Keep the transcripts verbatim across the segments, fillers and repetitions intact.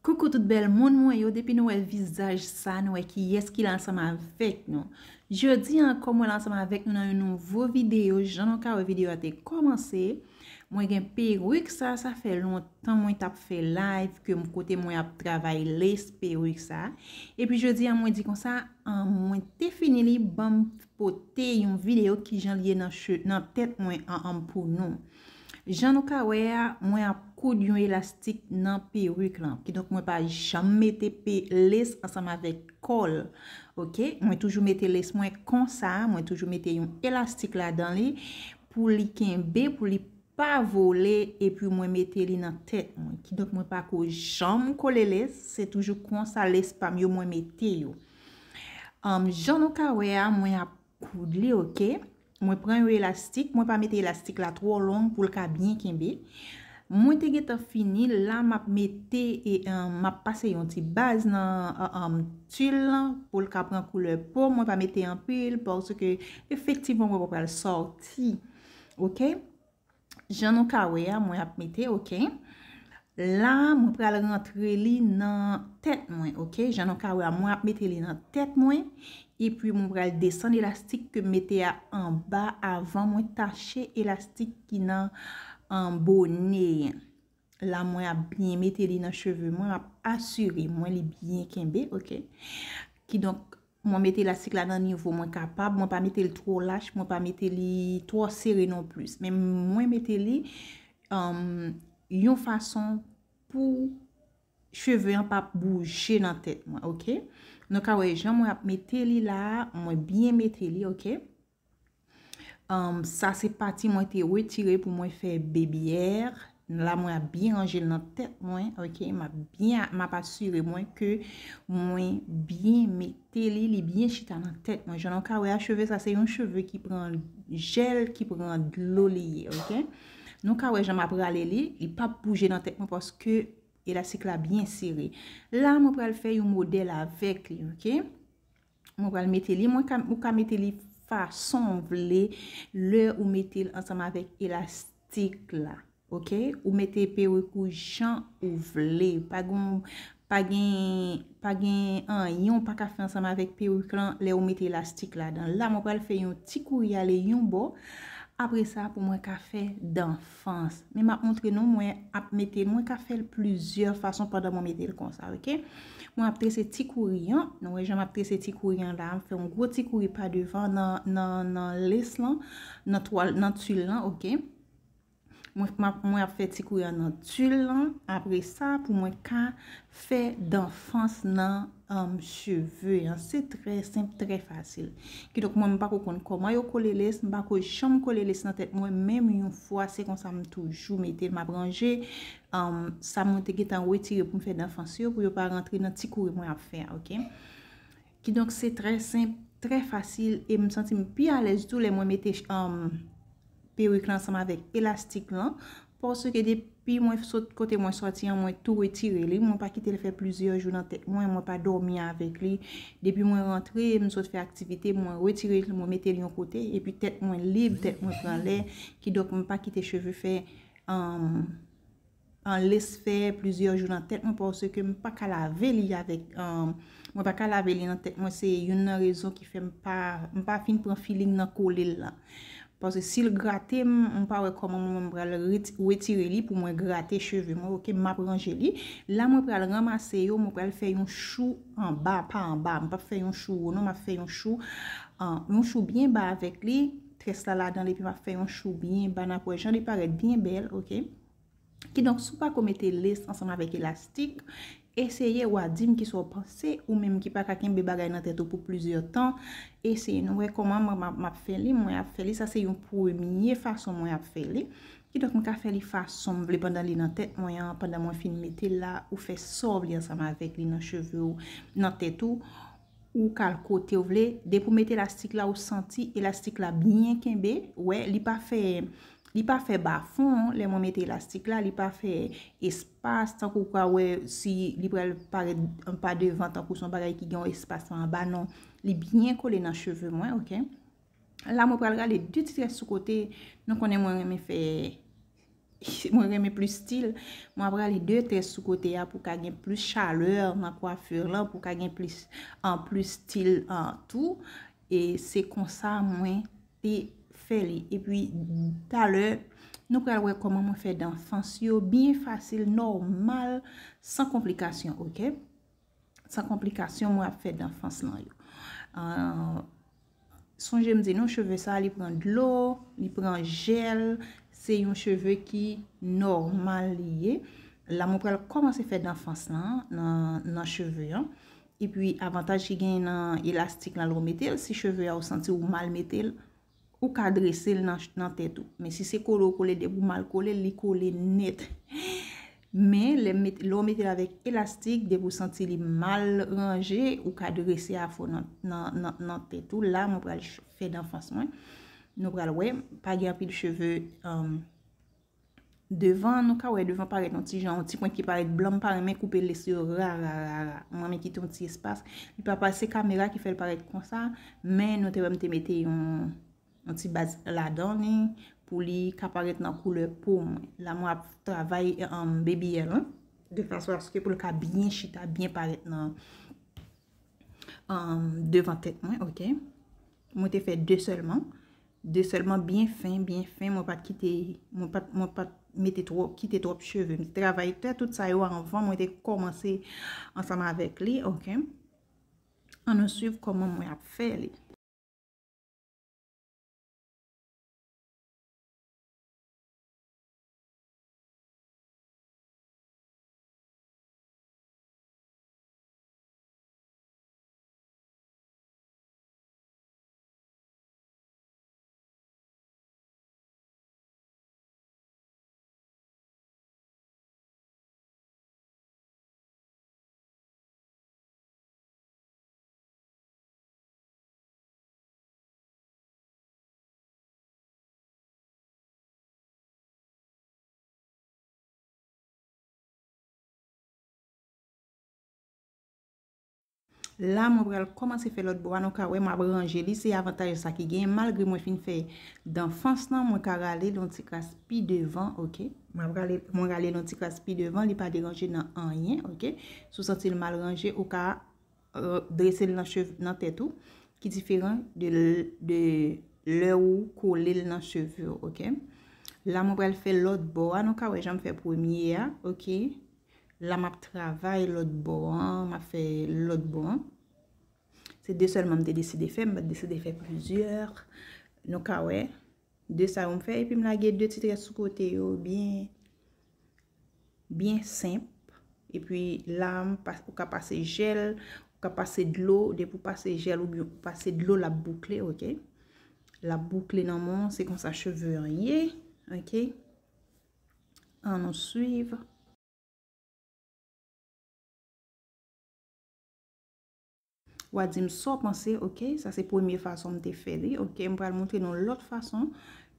Koukou tout bèl moun mwen yo, depi nou wè vizaj sa, nou wè kiyès ki la ansanm avèk nou. Jodi an, kòm w wè la ansanm avèk nou nan yon nouvo videyo, jan nou ka wè videyo a te kòmanse, mwen gen perik sa, sa fè lontan mwen t ap fè live ke m kote mwen ap travay lace perik sa. Epi jodi an, mwen di konsa, an, mwen te fini li, ban m pote yon videyo kijan l ye nan che-, nan tèt mwen an, an pou nou. Jan nou ka wè a, mwen ap koud yon elastik nan perik lan. Kidonk, mwen pa janm mete pe-, lace ansanm avèk kòl. Oke? Mwen toujou mete lace mwen konsa, mwen toujou mete yon elastik ladan li pou li kenbe, pou li pa vole, epi mwen mete li nan tèt mwen. Kidonk, mwen pa ko janm kole lace, se toujou konsa lace pa m yo mwen mete yo. Anm, jan nou ka wè a, mwen ap koud li, oke? Mwen pran yon elastik, mwen pa mete elastik la twò long pou l ka byen kenbe. Mwen te gentan fini, la m ap mete, e, anm, m ap pase yon ti baz nan, anm, anm, til lan pou l ka pran koulè po. Mwen pa mete anpil, paske efektivman mwen pa pral sòti. Oke? Jan nou ka wè a, mwen ap mete, oke? La, mwen pral rantre li nan tèt mwen, oke? Jan nou ka wè a, mwen ap mete li nan tèt mwen. Epi mwen pral desann elastik ke m mete a anba avan mwen tache elastik ki nan, an, bone. La, mwen ap byen mete li nan cheve mwen, m ap asire mwen li byen kenbe, oke? Kidonk, mwen mete elastik la nan nivo mwen kapab, mwen pa mete l twò lach, mwen pa mete li twò sere non plis. Men mwen mete li, anm, yon fason pou cheve an pa bouje nan tèt mwen, oke? Nou ka wè jan mwen ap mete li la a, mwen byen mete li, oke? Anm, sa se pati mwen te retire pou mwen fè baby hair. La mwen ap byen ranje l nan tèt mwen, oke? M ap byen, m ap asire mwen ke mwen byen mete li, li byen chita nan tèt mwen. Jan nou ka wè a, cheve sa se yon cheve ki pran jèl, ki pran dlo li ye, oke? Nou ka wè jan m ap rale li, li p ap bouje nan tèt mwen paske elastik la byen sere. La, mwen pral fè yon modèl avèk li, oke? Mwen pral mete li, mwen ka, ou ka mete li fason w vle, lè ou mete l ansanm avèk elastik la, oke? Ou mete perik ou jan ou vle. Pa gen, pa gen, pa gen anyen ou pa ka fè ansanm avèk perik lan lè ou mete elastik ladan. La, mwen pral fè yon ti kouri ale yon bò. Apre sa, pou mwen ka fè danfans. Men m ap montre nou, mwen ap mete, mwen ka fè l plizyè fason pandan mwen mete l konsa, oke? Mwen ap trese ti kouri an. Nou wè jan m ap trese ti kouri an la. M fè yon gwo ti kouri pa devan nan, nan, nan lace lan, nan twal, nan tuil lan, oke? Mwen, m ap, mwen ap fè ti kouri an nan tuil lan. Apre sa, pou mwen ka fè danfans nan, anm, cheve an. Se trè senp, trè fasil. Kidonk, mwen, m pa ko konn kòman yo kole lace, m pa ko janm kole lace nan tèt mwen, menm yon fwa, se konsa m toujou mete l, m ap ranje, anm, sa mwen te gentan retire pou m fè danfans yo, pou yo pa rantre nan ti kouri mwen ap fè a, oke? Kidonk, se trè senp, trè fasil, e m santi m pi alèz tou lè mwen mete, anm, perik lan ansanm avèk elastik lan, paske depi mwen sot kote mwen sòti an, mwen tou retire li, mwen pa kite l fè plizyè jou nan tèt mwen, mwen pa dòmi avèk li. Depi mwen rantre, m sot fè aktivite, mwen retire li, mwen mete l yon kote, epi tèt mwen lib, tèt mwen pran lè, kidonk m pa kite cheve fè, anm, an lace fè plizyè jou nan tèt mwen, paske m pa ka lave li avèk, anm, mwen pa ka lave li nan tèt mwen, se youn nan rezon ki fè m pa, m pa fin pran feeling nan kole l lan. Paske si l grate m, m pa wè kòman mwen menm pral reti-, retire li pou mwen grate cheve mwen, oke, m ap ranje li. La, mwen pral ranmase yo, mwen pral fè yon chou anba, pa anba. M p ap fè yon chou wo, non, m ap fè yon chou, an, yon chou byen ba avèk li. Très la ladan l, epi m ap fè yon chou byen ba, n ap wè jan li parèt byen bèl, oke. Kidonk, si w pa ko mete lace ansanm avèk elastik, eseye w a di m kisa w panse, ou menm ki pa ka kenbe bagay nan tèt ou pou plizyè tan, eseye nou wè kòman mwen m ap, m ap fè li, mwen ap fè li, sa se yon premye fason mwen ap fè li. Kidonk, m ka fè li fason m vle pandan li nan tèt mwen an, pandan mwen fin mete l la, ou fè sa w vle ansanm avèk li nan cheve w, nan tèt ou, ou ka al kote w vle. Depi w mete elastik la, ou santi elastik la byen kenbe, wè, li pa fè, li pa fè bafon, lè mwen mete elastik la, li pa fè espas, tankou w ka wè si li pral parèt pa devan, tankou se yon bagay ki gen yon espas anba, non. Li byen kole nan cheve mwen, oke? La, mwen pral rale de ti très sou kote, nou konnen mwen renmen fè Mwen renmen plis stil. Mwen ap rale de tè sou kote a pou ka gen plis chalè nan kwafè lan, pou ka gen plis, an plis stil an tou. E se konsa mwen te fè li. Epi talè, nou pral wè kòman mwen fè danfans yo byen fasil, nòmal, san konplikasyon, oke? San konplikasyon, mwen ap fè danfans lan yo. Ah, sonje m di nou, cheve sa, li pran dlo, li pran jèl, se yon cheve ki nòmal li ye. La, mwen pral kòmanse fè danfans lan nan, nan cheve an. Epi, avantaj ki genyen nan elastik lan, lè w mete l, si cheve a ou santi ou mal mete l, ou ka drese l nan, nan tèt ou. Men si se kole w kole, depi w mal kole l, li kole nèt. Men lè met, lè w mete l avèk elastik, depi w santi li mal ranje, ou ka drese afè w nan, nan, nan, nan tèt ou. La, mwen pral ch-, fè danfans mwen. Nou pral wè, pa gen anpil cheve, um, devan, nou ka wè devan parèt yon ti jan, yon ti pwent ki parèt blan, m pa renmen koupe, lese yo ra, ra, ra, ra. Mwen renmen kite yon ti espas. Li pa pase kamera ki fè l parèt konsa, men nou te wè m te mete yon, yon ti baz ladan li pou li ka parèt nan koulè po mwen. La mwen ap travay, um, baby hair lan, de fason aske pou l ka byen chita, byen parèt nan, um, devan tèt mwen, oke? Mwen te fè de sèlman. De sèlman, byen fen, byen fen. Mwen pa t kite, mwen pa t, mwen pa t mete twòp, kite twòp cheve. M te travay tè tout sa yo anvan mwen te kòmanse ansanm avèk li, oke? Ann nou swiv kòman mwen ap fè li. La, mwen pral kòmanse fè lòt bò a, nou ka wè m ap ranje li, se avantaj sa ki genyen, malgre mwen fin fè danfans lan, mwen ka rale l yon ti kras pi devan, oke? Mwen ap rale, mwen rale l yon ti kras pi devan, li pa deranje nan anyen, oke? Si w santi l mal ranje, ou ka, euh, drese l nan cheve, nan tèt ou, ki diferan de, l- de lè ou kole l nan cheve w, oke? La, mwen pral fè lòt bò a, nou ka wè jan m fè premye a, oke? La, m ap travay lòt bò an, m ap fè lòt bò an. Se de sèlman m te deside fè, m pa t deside fè plizyè. Nou ka wè, de sa yo m fè, epi m lage de ti trè sou kote yo, byen, byen senp. Epi la, m pa, ou ka pase jèl, ou ka pase dlo, depi w pase jèl oubyen ou pase dlo, l ap boukle, oke? L ap boukle nan men w, se konsa cheve an ye, oke? Ann nou swiv. W a di m sa w panse, oke? Sa se premye fason m te fè li, oke? M pral montre nou lòt fason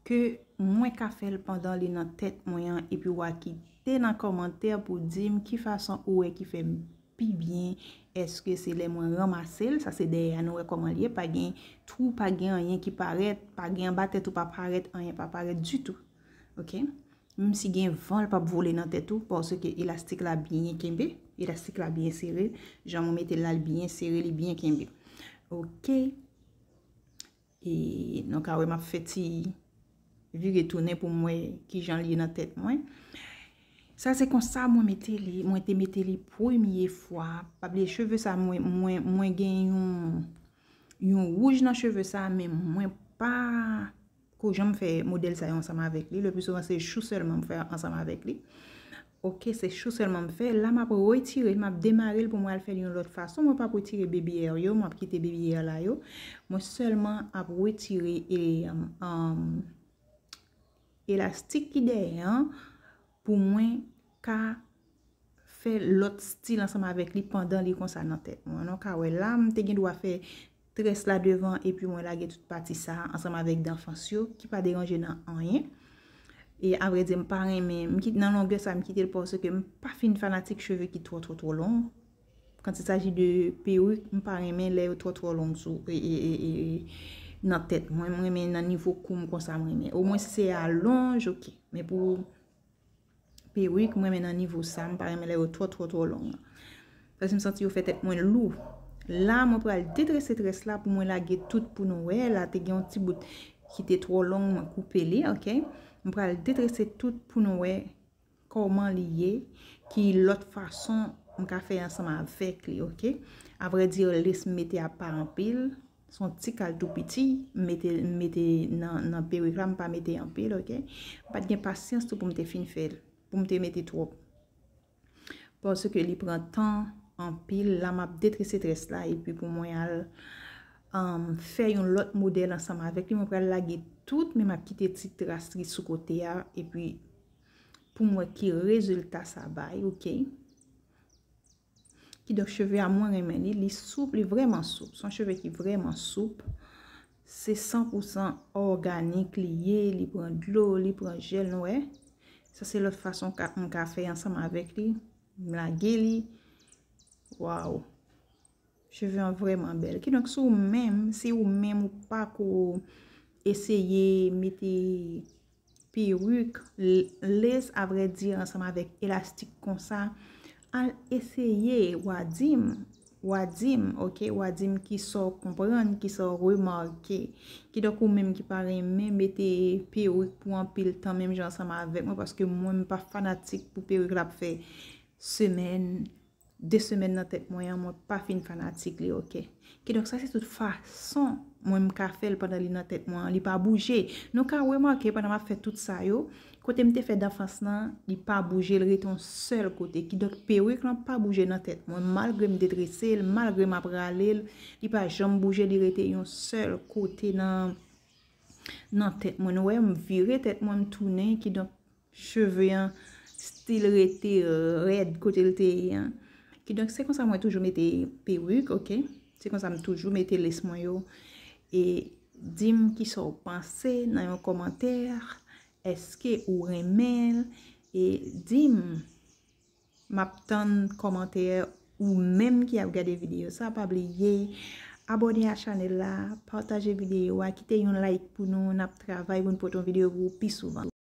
ke mwen ka fè l pandan li nan tèt mwen an, epi w a kite nan kòmantè pou di m ki fason ou wè ki fè m pi byen. Èske se lè mwen ranmase l, sa se dèyè a, nou wè kòman l ye, pa gen twou, pa gen anyen ki parèt, pa gen anba tèt ou, pa parèt, anyen pa parèt ditou, oke? Menm si gen van, l p ap vole nan tèt ou, paske elastik la byen kenbe, elastik la byen sere, jan mwen mete l la, l byen sere, li byen kenbe. Oke. E nou ka wè m ap fè ti vire tounen pou m wè kijan l ye nan tèt mwen. Sa se konsa mwen mete li, mwen te mete li premye fwa. Pa bliye cheve sa mwen, mwen, mwen gen yon, yon wouj nan cheve sa, men mwen pa ko janm fè modèl sa yo ansanm avèk li. Le pli souvan se chou sèlman m fè ansanm avèk li. Oke, se chou sèlman m fè. La m ap retire l, m ap demare l pou mwen al fè l yon lòt fason. Mwen p ap retire baby hair yo, m ap kite baby hair la yo. Mwen sèlman ap retire e, um, um, elastik ki dèyè an pou mwen ka fè lòt stil ansanm avèk li pandan li konsa nan tèt mwen. Nou ka wè la, m te gen dwa fè très la devan, epi mwen lage tout pati sa ansanm avèk danfans yo, ki pa deranje nan anyen. E avrèdi, m pa renmen, m kit-, nan longè sa, m kite l paske m pa fin fanatik cheve ki twò, twò, twò long. Quand il s'agit de perruque, m pa renmen lè yo twò, twò long sou, e, e, e, e, e, nan tèt mwen. M renmen nan nivo kou m konsa, m renmen. Omwen si se alonj, oke. Men pou Perik, mwen renmen nan nivo sa, m pa renmen lè yo twò, twò, twò long. Paske m santi yo fè tèt mwen lou. La, mwen pral detrese très la pou mwen lage tout pou nou wè. La, te gen yon ti bout ki te twò long, mwen koupe li, ok? Mwen pral detrese tout pou nou wè kòman li ye, ki lòt fason m ka fè ansanm avèk li, ok? Avrèdi, lace m mete a pa anpil, se yon ti kal tou piti, m mete, m mete nan, nan perik la, m pa mete anpil, ok? M pa t gen pasyans tou pou m te fin fè l, pou m te mete twòp. Paske li pran tan anpil, la m ap detrese très la, epi pou mwen al, um, fè yon lòt modèl ansanm avèk li. Mwen pral lage tout, men m ap kite ti tras li sou kote a, epi pou m wè ki rezilta sa bay, ok? Kidonk, cheve a mwen renmen li, li soup, li vrèman soup. Se yon cheve ki vrèman soup. Se san pou san òganik li ye, li pran dlo, li pran jèl, nou wè. Sa se lòt fason ka, m ka fè ansanm avèk li. M lage li. Waw. Cheve an vrèman bèl. Kidonk, si w menm, si ou menm ou pa ko eseye mete perik, l-, lace, avrèdi, ansanm avèk elastik konsa, al eseye, w a di m, w a di m, ok, w a di m kisa w konprann, kisa w remake. Kidonk, ou menm ki pa renmen mete perik pou anpil tan, menm jan ansanm avèk mwen, paske mwen, m pa fanatik pou perik la ap fè semèn, de semèn nan tèt mwen an, mwen pa fin fanatik li, ok. Kidonk, sa se tout fason mwen m ka fè l pandan li nan tèt mwen an, li pa bouje. Nou ka remake pandan m ap fè tout sa yo, kote m te fè danfans lan, li pa bouje, l rete yon sèl kote. Kidonk, perik lan pa bouje nan tèt mwen, malgre m detrese l, malgre m ap rale l, li pa janm bouje, li rete yon sèl kote nan, nan tèt mwen. Nou wè, m vire tèt mwen, m tounen, kidonk, cheve an still rete rèd kote l te ye an. Kidonk, se konsa mwen toujou mete perik, ok? Se konsa m toujou mete lace mwen yo. E di m kisa w panse nan yon kòmantè. Èske ou renmen l? E di m, m ap tann kòmantè ou menm ki ap gade videyo sa. Pa bliye abòne a chanèl la, pataje videyo a, kite yon like pou nou, n ap travay pou n pote yon videyo pou ou pi souvan.